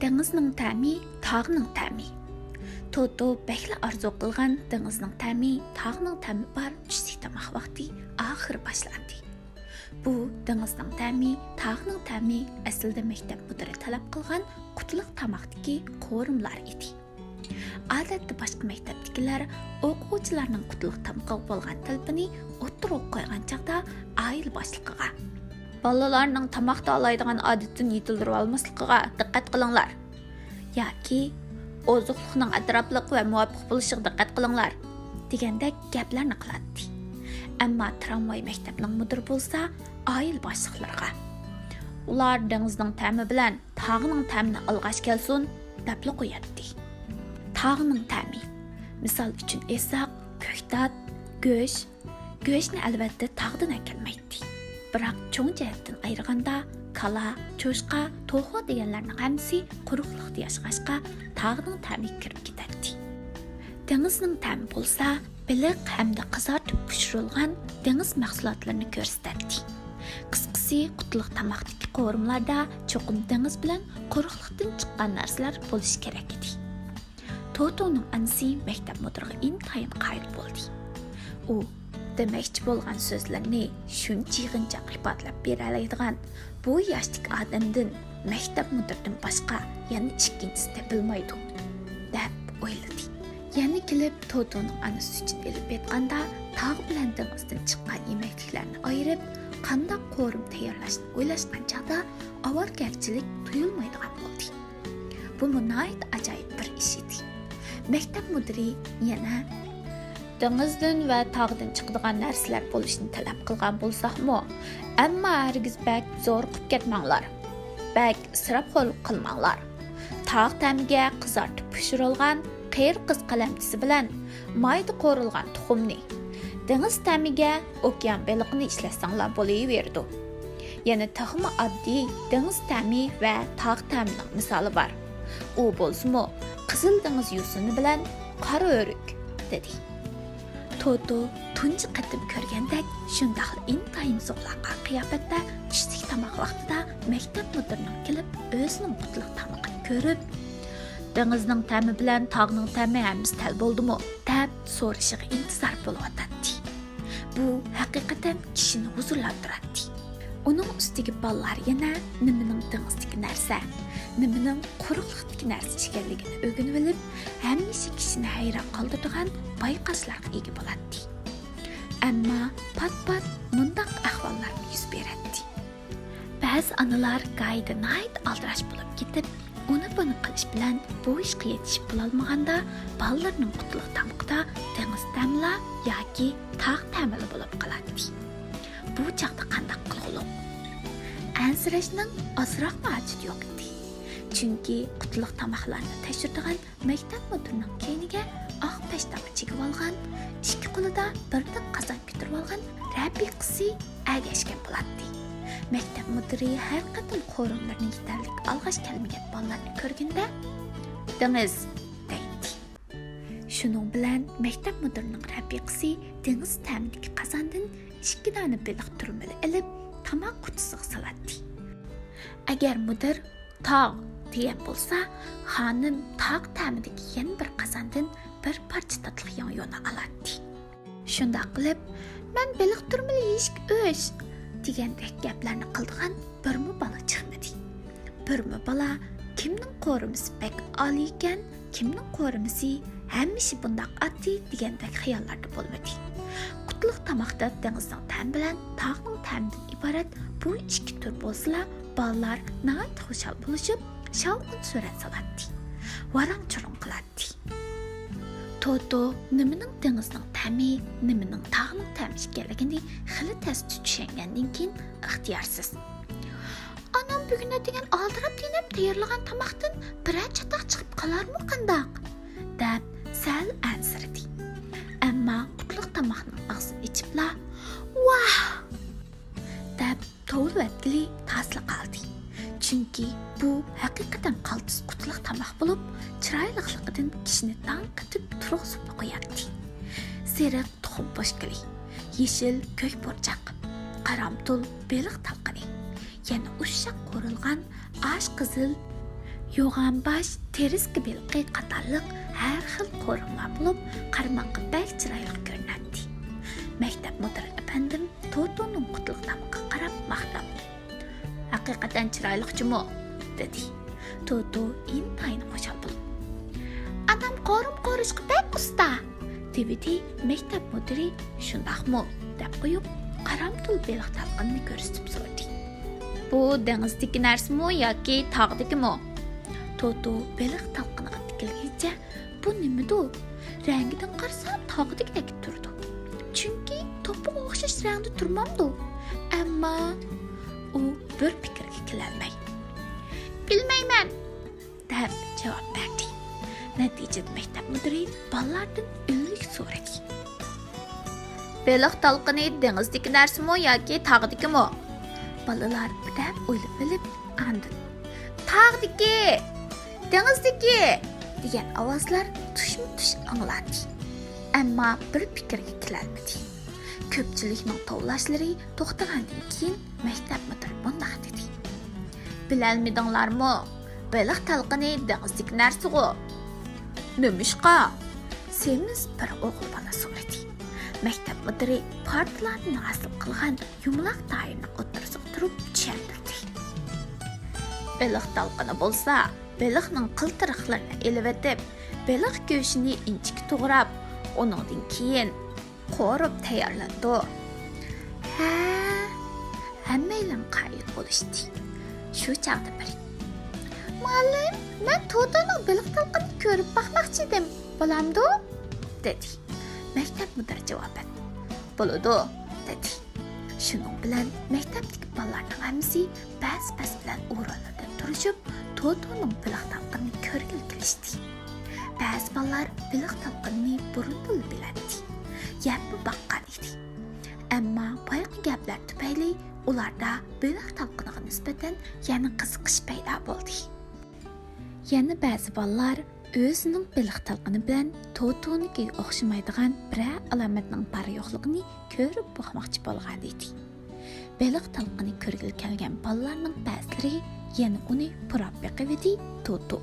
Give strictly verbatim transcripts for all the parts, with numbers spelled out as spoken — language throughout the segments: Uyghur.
دېڭىزنىڭ تەمى، تاغنىڭ تەمى. توتو بەكلا ئارزۇ قىلغان دېڭىزنىڭ تەمى، تاغنىڭ تەمى بار چۈشلۈك تاماق ۋاقتى ئاخىرى باشلاندى. بۇ دېڭىزنىڭ تەمى، تاغنىڭ تەمى ئەسلىدە مەكتەپ مۇدىرى تەلەپ قىلغان قۇتلۇق تاماقتىكى قورۇملار ئىدى. ئادەتتە باشقا مەكتەپتىكىلەر ئوقۇغۇچىلارنىڭ قۇتلۇق تامىقىغا بولغان تەلىپىنى ئوتتۇرىغا قويغان چاغدا ئائىلە باشلىقىغا، «بالىلارنىڭ تاماق تاللايدىغان ئادىتىنى يېتىلدۈرۈۋالماسلىقىغا دىققەت قىلىڭلار» ياكى «ئوزۇقلۇقنىڭ ئەتراپلىق ۋە مۇۋاپىق بولۇشىغا دىققەت قىلىڭلار» دېگەندەك گەپلەرنى قىلاتتى. ئەمما تىرامۋاي مەكتەپنىڭ مۇدىرى بولسا ئائىلە باشلىقلىرىغا، «ئۇلار دېڭىزنىڭ تەمى بىلەن تاغنىڭ تەمىنى ئالغاچ كەلسۇن» دەپلا قوياتتى. تاغنىڭ تەمى. مىسال ئۈچۈن ئېيتساق، كۆكتات، گۆش. گۆشنى ئەلۋەتتە تاغدىن ئەكەلمەيتتى. بىراق چوڭ جەھەتتىن ئايرىغاندا، كالا، چوشقا، توخۇ دېگەنلەرنىڭ ھەممىسى قۇرۇقلۇقتا ياشىغاچقا، تاغنىڭ تەمىگە كىرىپ كېتەتتى. دېڭىزنىڭ تەمى بولسا بېلىق ھەمدە قىزارتىپ پىشۇرۇلغان دېڭىز مەھسۇلاتلىرىنى كۆرسىتەتتى. قىسقىسى، قۇتلۇق تاماقتىكى قورۇملاردا چوقۇم دېڭىز بىلەن قۇرۇقلۇقتىن چىققان نەرسىلەر بولۇشى كېرەك ئىدى. توتونىڭ ئانىسى مەكتەپ مۇدىرىغا ئىنتايىن قايىل بولدى. ئۇ دېمەكچى بولغان سۆزلىرىنى شۇنچە يىغىنچاق ئىپادىلەپ بېرەلەيدىغان بۇ ياشتىكى ئادەمدىن مەكتەپ مۇدىرىدىن باشقا يەنە ئىككىنچىسى تېپىلمايدۇ، دەپ ئويلىدى. يەنە كېلىپ توتونىڭ ئانىسى ئۈچۈن ئېلىپ ئېيتقاندا، تاغ بىلەن دېڭىزدىن چىققان يېمەكلىكلەرنى ئايرىپ، قانداق قورۇم تەييارلاشنى ئويلاشقان چاغدا ئاۋارىگەرچىلىك تۇيۇلمايدىغان بولدى. بۇمۇ ناھايىتى ئاجايىپ بىر ئىش ئىدى. مەكتەپ مۇدىرى يەنە، دېڭىزدىن ۋە تاغدىن چىقىدىغان نەرسىلەر بولۇشىنى تەلەپ قىلغان بولساقمۇ، ئەمما ھەرگىز بەك زورىقىپ كەتمەڭلار، بەك ئىسراپخورلۇق قىلماڭلار. تاغ تەمىگە قىزارتىپ پىشۇرۇلغان قېرى قىز قەلەمچىسى بىلەن مايدا قورۇلغان تۇخۇمنى، دېڭىز تەمىگە ئوكيان بېلىقىنى ئىشلەتسەڭلار بولۇۋېرىدۇ. يەنە تېخىمۇ ئاددىي دېڭىز تەمى ۋە تاغ تەمىنىڭ مىسالى بار. ئۇ بولسىمۇ قىزىل دېڭىز يوسۇنى بىلەن قارا ئۆرۈك، دېدى. توتو تۇنجى قېتىم كۆرگەندەك شۇنداقلا ئىنتايىن زوقلانغان قىياپەتتە چۈشلۈك تاماق ۋاقتىدا مەكتەپ مۇدىرىنىڭ كېلىپ ئۆزىنىڭ قۇتلۇق تامىقىنى كۆرۈپ، «دېڭىزنىڭ تەمى بىلەن تاغنىڭ تەمى ھەممىسى تەل بولدىمۇ؟» دەپ سورىشىغا ئىنتىزار بولۇۋاتاتتى. بۇ ھەقىقەتەن كىشىنى ھۇزۇرلاندۇراتتى. ئۇنىڭ ئۈستىگە بالىلار يەنە نېمىنىڭ دېڭىزدىكى نەرسە، نېمىنىڭ قۇرۇقلۇقتىكى نەرسە ئىكەنلىكىنى ئۆگىنىۋېلىپ، ھەمىشە كىشىنى ھەيران قالدۇرىدىغان بايقاشلارغا ئىگە بولاتتى. ئەمما پات-پات مۇنداق ئەھۋاللارمۇ يۈز بېرەتتى. بەزى ئانىلار گاھىدا ناھايىتى ئالدىراش بولۇپ كېتىپ، ئۇنى-بۇنى قىلىش بىلەن بۇ ئىشقا يېتىشىپ بولالمىغاندا، بالىلىرىنىڭ قۇتلۇق تامىقىدا دېڭىز تەمىلا ياكى تاغ تەمىلا بولۇپ قالاتتى. بۇ چاغدا قانداق قىلغۇلۇق؟ ئەنسىرەشنىڭ ئازراقمۇ ھاجىتى يوق ئىدى. چۈنكى قۇتلۇق تاماقلارنى تەكشۈرىدىغان مەكتەپ مۇدىرىنىڭ كەينىگە ئاق پەشتاق چىگىۋالغان، ئىككى قولىدا بىردىن قازان كۆتۈرۈۋالغان رەپىقىسى ئەگەشكەن بولاتتى. مەكتەپ مۇدىرى ھەر قېتىم قورۇملىرىنى يېتەرلىك ئالغاچ كەلمىگەن بالىلارنى كۆرگىنىدە، «دېڭىز» دەيتتى. شۇنىڭ بىلەن مەكتەپ مۇدىرىنىڭ رەپىقىسى دېڭىز تەمىدىكى قازاندىن ئىككى دانە بېلىق تۈرمىلى ئېلىپ، تاماق قۇتىسىغا سالاتتى. ئەگەر مۇدىر «تاغ» دېگەن بولسا، خانىم تاغ تەمىدىكى يەنە بىر قازاندىن بىر پارچە تاتلىق ياڭيۇنى ئالاتتى. شۇنداق قىلىپ، «مەن بېلىق تۈرمىلى يېيىشكە ئۆچ» دېگەندەك گەپلەرنى قىلىدىغان بىرمۇ بالا چىقمىدى. بىرمۇ بالا «كىمنىڭ قورۇمىسى بەك ئالىيكەن، كىمنىڭ قورۇمىسى ھەمىشە بۇنداق ئاددىي» دېگەندەك خىياللاردا بولمىدى. قۇتلۇق تاماقتا دېڭىزنىڭ تەمى بىلەن تاغنىڭ تەمىدىن ئىبارەت بۇ ئىككى تۈر بولسىلا، بالىلار ناھايىتى خۇشال بولۇشۇپ، شاۋقۇن-سۈرەن سالاتتى، ۋاراڭ-چۇرۇڭ قىلاتتى. توتو نېمىنىڭ دېڭىزنىڭ تەمى، نېمىنىڭ تاغنىڭ تەمى ئىكەنلىكىنى خېلى تەستە چۈشەنگەندىن كېيىن ئىختىيارسىز، «ئانام بۈگۈن ئەتىگەن ئالدىراپ-تېنەپ تەييارلىغان تاماقتىن بىرەر چاتاق چىقىپ قالارمۇ قانداق؟» دەپ سەل ئەنسىرىدى. ئەمما قۇتلۇق تاماقنىڭ ئاغزىنى ئېچىپلا، «ۋاھ!» دەپ توۋلىۋەتكىلى تاسلا قالدى. چۈنكى بۇ ھەقىقەتەن قالتىس قۇتلۇق تاماق بولۇپ، چىرايلىقلىقىدىن كىشىنى داڭ قېتىپ تۇرغۇزۇپلا قوياتتى. سېرىق تۇخۇم پوشكىلى، يېشىل كۆك پۇرچاق، قارامتۇل بېلىق تالقىنى، يەنە ئۇششاق قورۇلغان ئاچ قىزىل يوغان باش، تىرىسكا بېلىقى قاتارلىق ھەر خىل قورۇمىلار بولۇپ، قارىماققا بەك چىرايلىق كۆرۈنەتتى. مەكتەپ مۇدىرى ئەپەندىم توتونىڭ قۇتلۇق تامىقىغا قاراپ ماختاپ، «ھەقىقەتەن چىرايلىق جۇمۇ!» دېدى. توتو ئىنتايىن خۇشال بولۇپ، «ئانام قورۇم قورۇشقا بەك ئۇستا!» دېۋىدى. مەكتەپ مۇدىرى «شۇنداقمۇ؟» دەپ قويۇپ، قارامتۇل بېلىق تالقىنىنى كۆرسىتىپ سورىدى. «بۇ دېڭىزدىكى نەرسىمۇ ياكى تاغدىكىمۇ؟» توتو بېلىق تالقىنىغا تىكىلگىنىچە، «بۇ نېمىدۇ؟ رەڭگىدىن قارىسا تاغدىكىدەك تۇرىدۇ. چۈنكى توپىغا ئوخشاش رەڭدە تۇرمامدۇ؟» ئەمما ئۇ بىر پىكىرگە كېلەلمەي، «بىلمەيمەن!» دەپ جاۋاب بەردى. نەتىجىدە مەكتەپ مۇدىرى بالىلاردىن ئۈنلۈك سورىدى. «بېلىق تالقىنى دېڭىزدىكى نەرسىمۇ ياكى تاغدىكىمۇ؟» بالىلار بىردەم ئويلىنىۋېلىپ، ئاندىن، «تاغدىكى! دېڭىزدىكى!» دېگەن ئاۋازلار تۇشمۇ تۇش ئاڭلاندى. ئەمما بىر پىكىرگە كېلەلمىدى. كۆپچىلىكنىڭ توۋلاشلىرى توختىغاندىن كېيىن، مەكتەپ مۇدىرى مۇنداق دېدى: «بىلەلمىدىڭلارمۇ؟ بېلىق تالقىنى دېڭىزدىكى نەرسىغۇ.» «نېمىشقا؟» سېمىز بىر ئوغۇل بالا سورىدى. مەكتەپ مۇدىرى پارتىلاردىن ھاسىل قىلغان يۇمىلاق دائىرىنىڭ ئوتتۇرىسىغا تۇرۇپ چۈشەندۈردى. «بېلىق تالقىنى بولسا، بېلىقنىڭ قىلتىرىقلىرىنى ئېلىۋېتىپ، بېلىق گۆشىنى ئىنچىكە توغراپ، ئۇنىڭدىن كېيىن قورۇپ تەييارلىنىدۇ.» ھە، ھەممەيلەن قايىل بولۇشتى. شۇ چاغدا بىرى، «مۇئەللىم، مەن توتونىڭ بېلىق تالقىنىنى كۆرۈپ باقماقچى ئىدىم، بولامدۇ؟» دېدى. مەكتەپ مۇدىرى جاۋابەن، «بولىدۇ» دېدى. شۇنىڭ بىلەن مەكتەپتىكى بالىلارنىڭ ھەممىسى بەس-بەس بىلەن ئورۇنلىرىدىن تۇرۇشۇپ، توتونىڭ بېلىق تالقىنىنى كۆرگىلى كېلىشتى. بەزى بالىلار بېلىق تالقىنىنى بۇرۇندىنلا بىلەتتى، يەپمۇ باققان ئىدى. ئەمما بايىقى گەپلەر تۈپەيلى ئۇلاردا بېلىق تالقىنىغا نىسبەتەن يەنە قىزىقىش پەيدا بولدى. يەنە بەزى بالىلار ئۆزىنىڭ بېلىق تالقىنى بىلەن توتونىڭكىگە ئوخشىمايدىغان بىرەر ئالامەتنىڭ بار-يوقلۇقىنى كۆرۈپ باقماقچى بولغان ئىدى. بېلىق تالقىنى كۆرگىلى كەلگەن بالىلارنىڭ بەزىلىرى يەنە ئۇنى پۇراپ بېقىۋىدى. توتو،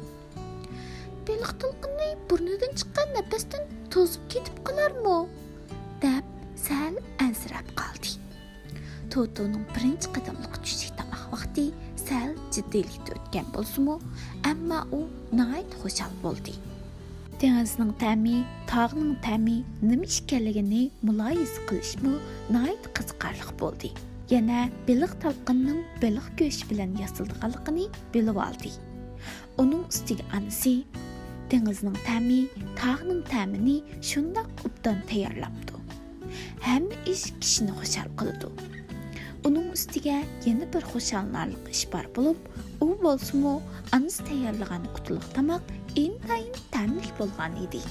«بېلىق تالقىنى بۇرنىدىن چىققان نەپەستىن توزۇپ كېتىپ قالارمۇ؟» دەپ سەل ئەنسىرەپ قالدى. توتونىڭ بىرىنچى قېتىملىق چۈشلۈك تاماق ۋاقتى سەل جىددىيلىكتە ئۆتكەن بولسىمۇ، ئەمما ئۇ ناھايىتى خۇشال بولدى. دېڭىزنىڭ تەمى، تاغنىڭ تەمى نېمە ئىكەنلىكىنى مۇلاھىزە قىلىشمۇ ناھايىتى قىزىقارلىق بولدى. يەنە بېلىق تالقىنىنىڭ بېلىق گۆشى بىلەن ياسىلىدىغانلىقىنى بىلىۋالدى. ئۇنىڭ ئۈستىگە ئانىسى دېڭىزنىڭ تەمى، تاغنىڭ تەمىنى شۇنداق ئوبدان تەييارلاپتۇ. ھەممە ئىش كىشىنى خۇشال قىلىدۇ. ئۇنىڭ ئۈستىگە يەنە بىر خۇشاللىنارلىق ئىش بار بولۇپ، ئۇ بولسىمۇ ئانىسى تەييارلىغان قۇتىلىق تاماق ئىنتايىن تەملىك بولغان ئىدى.